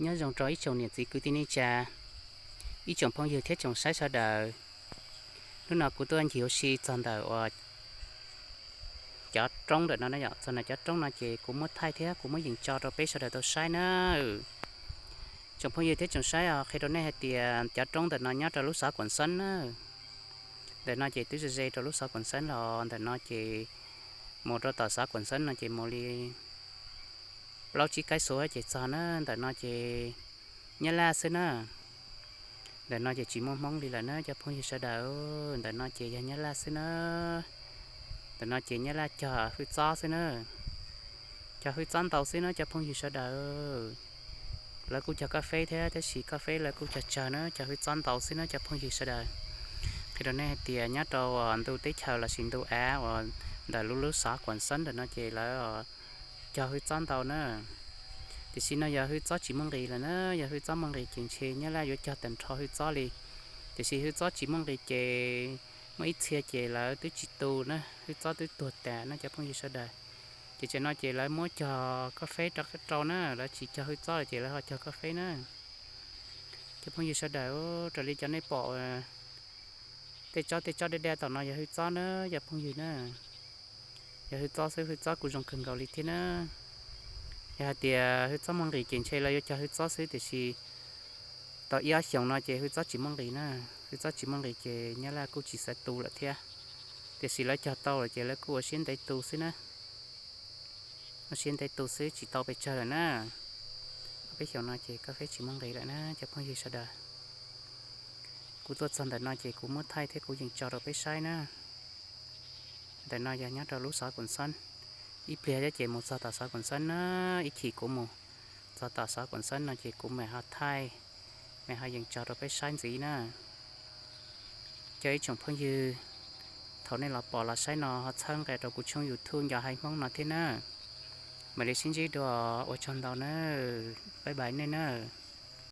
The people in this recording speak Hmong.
Nyob zoo rau ib tsoom niam txiv kwv tij neej tsa, ib tsoom phooj ywg thiab tsoom saib sawv daws. Hnub no kuv tuaj ncig ua si txog ntawm uas cov roob ntawm no na yom, txog ntawm cov roob no ces kuv muab thaij thiab kuv muab yees tso rau peb sawv daws tau saib na. Tsoom phooj ywg thiab tsoom saib os, qhia rau nej hais tias cov roob ntawm no nyob rau lub xov Kuam Xeeb na. Ntawm no ces twb ze ze rau lub xov Kuam Xeeb los, ntawm no ces mus rau tom xov Kuam Xeeb no ces mus li plaub tsib kaib xuab ces txog na. Ntawm no ces Nyab Laj xwb na. Ntawm no ces tsis muaj Hmoob li lawm na cov phooj ywg sawv daws. Ntawm no ces yog Nyab Laj xwb na. Ntawm no ces Nyab Laj cog hwj txob xwb na. Cog hwj txob ntau xwb na cov phooj ywg sawv daws. Lawv kuj cog koj feb thiab, tab sis koj feb lawv kuj cog tsawg na, cog hwj txob ntau xwb na cov phooj ywg sawv daws. Qhia rau nej hais tias nyob rau ntu teb chaws lossis ntu av uas ntawm lub lub xov Kuam Xeeb ntawm no ces lawv cog hwj txob ntau na. Tiam sis no yog hwj txob tsis muaj nqis lawm na, yog hwj txob muaj nqis ces ntshe Nyab Laj yuav cog tag nrho hwj txob li. Tiam sis hwj txob tsis muaj nqis ces muaj ib txhia ces lawv twb tsis tu na, hwj txob twb tuag tas na cov phooj ywg sawv daws. Ces tam no ces lawv muab cog koj feb rau na, lawv tsis cog hwj txob lawm ces lawv ho cog koj feb na. Cov phooj ywg sawv daws, raws li cov nej pom tej tsob tej tsob daj daj tom no yog hwj txob na cov phooj ywg na. Yog hwj txob xwb, hwj txob kuj zoo kawg nkaus li thiab na. Yog hais tias hwj txob muaj nqis ces ntshe lawv yuav cog hwj txob xwb, tiam sis tau ib ob xyoos no ces hwj txob tsis muaj nqis na. Hwj txob tsis muaj nqis ces Nyab Laj kuj tsis xav tu lawm thiab. Tiam sis lawv cog tau lawm ces lawv kuj ua siab ntev tu xwb na. Ua siab ntev tu xwb tsis tau pes tsawg lawm na. Ob peb xyoos no ces koj feb tsis muaj nqis lawm na cov phooj ywg sawv daws. Kuv tuaj txog ntawm no ces kuv muab thaij thiab kuv yees tso rau peb saib na. Ntawm no yog nyob rau lub xov Kuam Xeeb. Ib pliag thiab ces mus txog tom xov Kuam Xeeb na, ib chim kuv mus txog tom xov Kuam Xeeb no ces kuv mam ho thaij, mam ho yees tso rau peb saib ntxiv na. Cov ib tsoom phooj ywg, thaum nej los pom los saib no ho txhawb nqa rau kuv tshooj YouTube Nco Hais Hmoob no thiab na. Mam li sib ntsib dua, ua tsaug ntau na. Bye bye nej na.